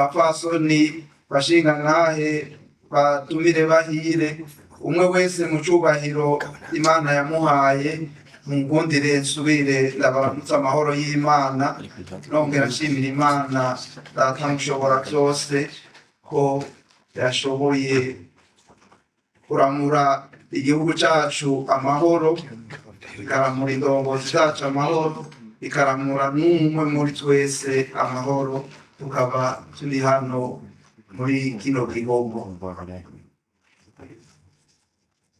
Bapfasoni, bashingantahe, batumire bahire, umwe wese mu cubahiro Imana yamuhaye, mungundire nsubire ndabaramutse amahoro y'Imana, nongera nshimira Imana Data Mushobora byose ko yashoboye kuramura igihugu cacu amahoro, ikaramura indongozi zacu amahoro, ikaramura n'umwe muri twese amahoro, tukaba turi hano muri kino gihugu.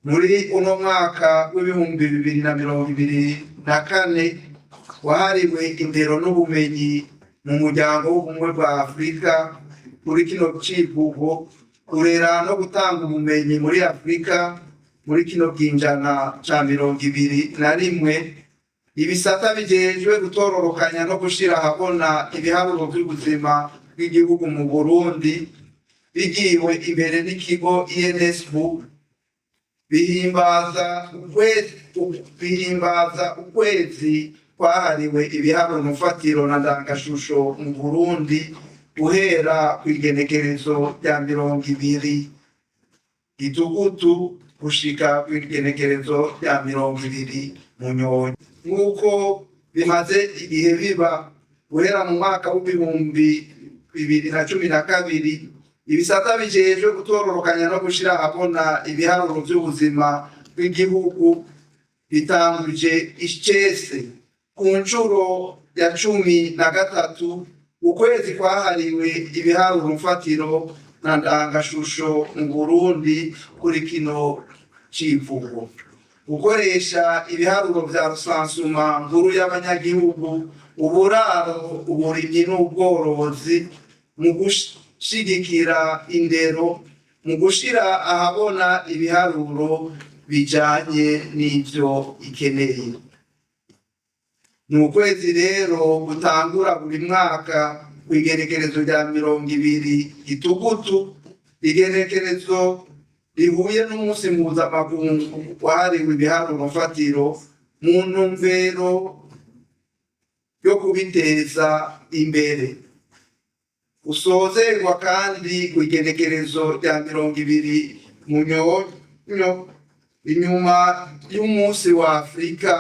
Muri uno mwaka w'2024 wahariwe indero n'ubumenyi mu Muryango w'Ubumwe bwa Afurika, kuri kino civugo "Kurera no gutanga ubumenyi muri Afurika muri kino kinjana ca 21", ibisata bijejwe gutororokanya no gushira ahabona ibiharuro vy'ubuzima bw'igihugu mu Burundi, bigiwe imbere n'ikigo INSBU, bihimbaza ukwezi kwahariwe ibiharuro mfatiro na ndangashusho mu Burundi, guhera ku igenekerezo rya 20 Gitugutu gushika ku igenekerezo rya 20 Munyonyo. Nk'uko bimaze igihe biba guhera mu mwaka w'2012, ibisata bijejwe gutororokanya no gushira ahabona ibiharuro vy'ubuzima bw'igihugu bitanguje icese ku nshuro ya 13 ukwezi kwahariwe ibiharuro mfatiro na ndangashusho mu Burundi, kuri kino civugo "Gukoresha ibiharuro vya recensement nkuru y'abanyagihugu, uburaro, uburimyi n'ubworozi mu gushigikira indero mu gushira ahabona ibiharuro bijanye n'ivyo ikeneye". Ni ukwezi rero gutangura buri mwaka kw'igenekerezo rya 20 Gitugutu, igenekerezo rihuye n'umunsi mpuzamakungu wahariwe ibiharuro mfatiro, mu ntumbero yo kubiteza imbere. Usozerwa kandi kw'igenekerezo rya 20 Munyonyo, inyuma y'umunsi wa Afurika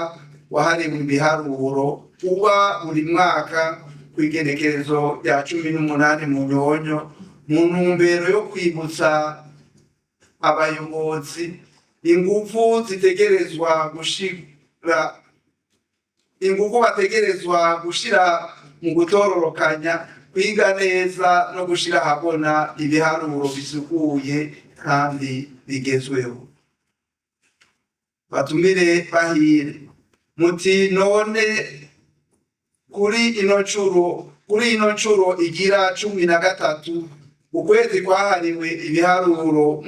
wahariwe ibiharuro uba buri mwaka kw'igenekerezo rya 18 Munyonyo, mu ntumbero yo kwibutsa abayobozi inguvu bategerezwa gushira mu gutororokanya, kwiga neza no gushira ahabona ibiharuro bisukuye kandi bigezweho. Batumire bahire, muti none kuri ino ncuro igira 13 ukwezi kwahariwe ibiharuro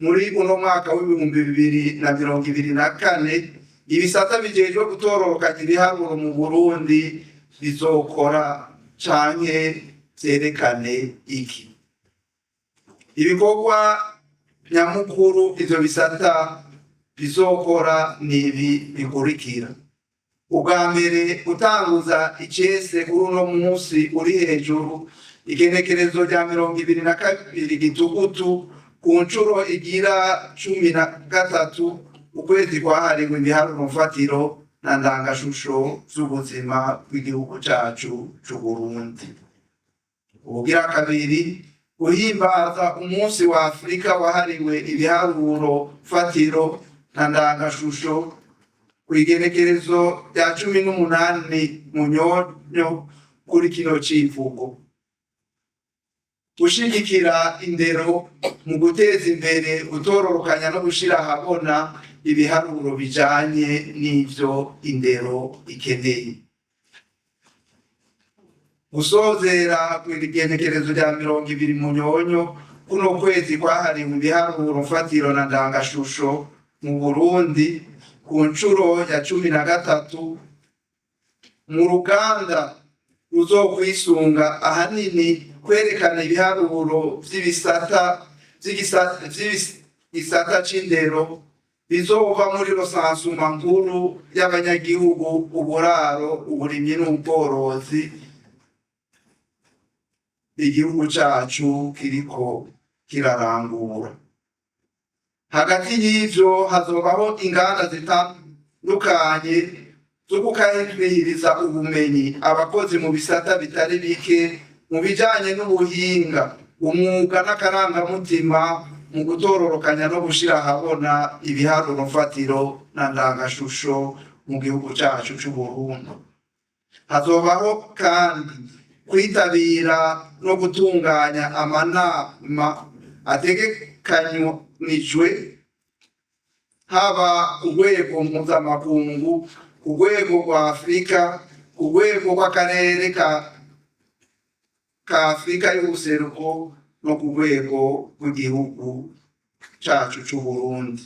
muri uno mwaka w'2024, ibisata bijejwe gutororokanya ibiharuro mu Burundi bizokora canke vyerekane iki? Ibikorwa nyamukuru ivyo bisata bizokora ni ibi bikurikira: ubwa mbere, gutanguza icese kuri uno munsi uri hejuru, igenekerezo rya 22 Gitugutu, ku nshuro igira 13 ukwezi kwahariwe ibiharuro mfatiro na ndangashusho z'ubuzima bw'igihugu cacu c'Uburundi. Ubugira kabiri, guhimbaza umunsi wa Afurika wahariwe ibiharuro fatiro na ndangashusho kw'igenekerezo rya 18 Munyonyo, kuri kino civugo "Gushigikira indero mu guteza imbere gutororokanya no gushira ahabona ibiharuro bijanye n'ivyo indero ikeneye". Gusozera kw'igenekerezo rya 20 Munyonyo kuno kwezi kwahariwe ibiharuro mfatiro na ndangashusho mu Burundi ku nshuro ya 13, mu ruganda ruzokwisunga ahanini kwerekana ibiharuro vy'ibisata c'indero bizova muri recensement nkuru y'abanyagihugu, uburaro, uburimyi n'ubworozi. igihugu cacu kiriko kirarangura. Hagati y'ivyo hazobaho inganda zitandukanye zo gukahiriza ubumenyi abakozi mu bisata bitari bike mu bijanye n'ubuhinga, umwuga n'akarangamutima mu gutororokanya no gushira ahabona ibiharuro mfatiro na ndangashusho mu gihugu cacu c'Uburundi. Hazobaho kandi kwitabira no gutunganya amanama ategekanijwe haba ku rwego mpuzamakungu, ku rwego rwa Afurika, ku rwego rw'akarere ka Afurika y'ubuseruko no ku rwego rw'igihugu cacu c'Uburundi.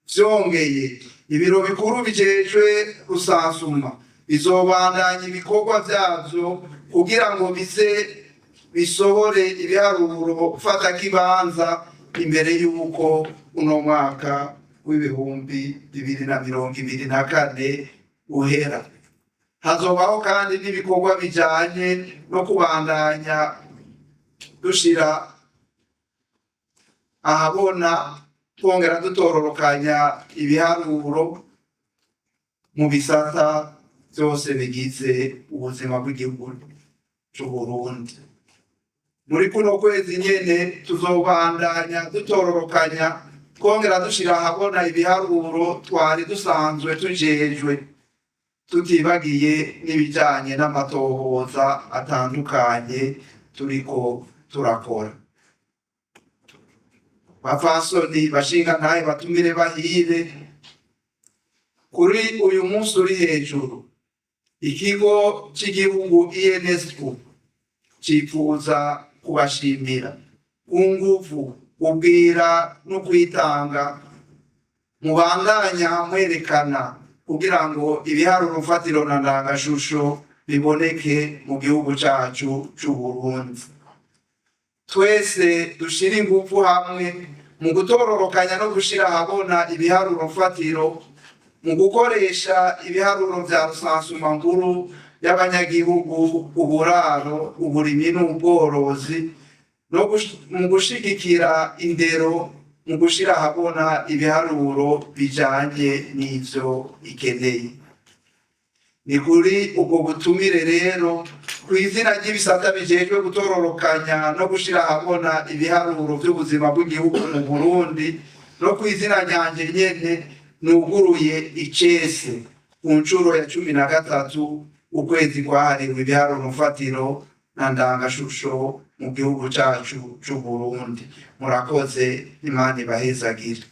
Vyongeye, ibiro bikuru bijejwe rusansuma bizobandanya ibikorwa vyavyo kugira ngo bize bisohore ibiharuro mfatakibanza imbere y'uko uno mwaka w'2024 uhera. Hazobaho kandi n'ibikorwa bijanye no kubandanya dushira ahabona twongera dutororokanya ibiharuro mu bisata vyose bigize ubuzima bw'igihugu c'Uburundi. Muri kuno kwezi nyene tuzobandanya dutororokanya twongera dushira ahabona ibiharuro twari dusanzwe tujejwe, tutibagiye n'ibijanye n'amatohoza atandukanye turiko turakora. Bapfasoni, bashingantahe, batumire bahire, kuri uyu munsi uri hejuru, ikigo c'igihugu INSU cipfuza kubashimira ku nguvu, ubwira no kwitanga mubandanya mwerekana kugira ngo ibiharuro mfatiro na ndangashusho biboneke mu gihugu cacu c'Uburundi. Twese dushire ingufu hamwe mu gutororokanya no gushira ahabona ibiharuro mfatiro, mu gukoresha ibiharuro vya rusansuma nkuru y'abanyagihugu, uburaro, uburimyi n'ubworozi, no mu gushigikira indero mu gushira ahabona ibiharuro bijanye n'ivyo ikeneye. Ni kuri ubwo butumire rero, kw'izina ry'ibisata bijejwe gutororokanya no gushira ahabona ibiharuro vy'ubuzima bw'igihugu mu Burundi, no kw'izina ryanje nyene, nuguruye icese ku ncuro ya 13 ukwezi kwahariwe ibiharuro mfatiro na ndangashusho mu gihugu cacu c'Uburundi. Murakoze, Imana ibahezagire.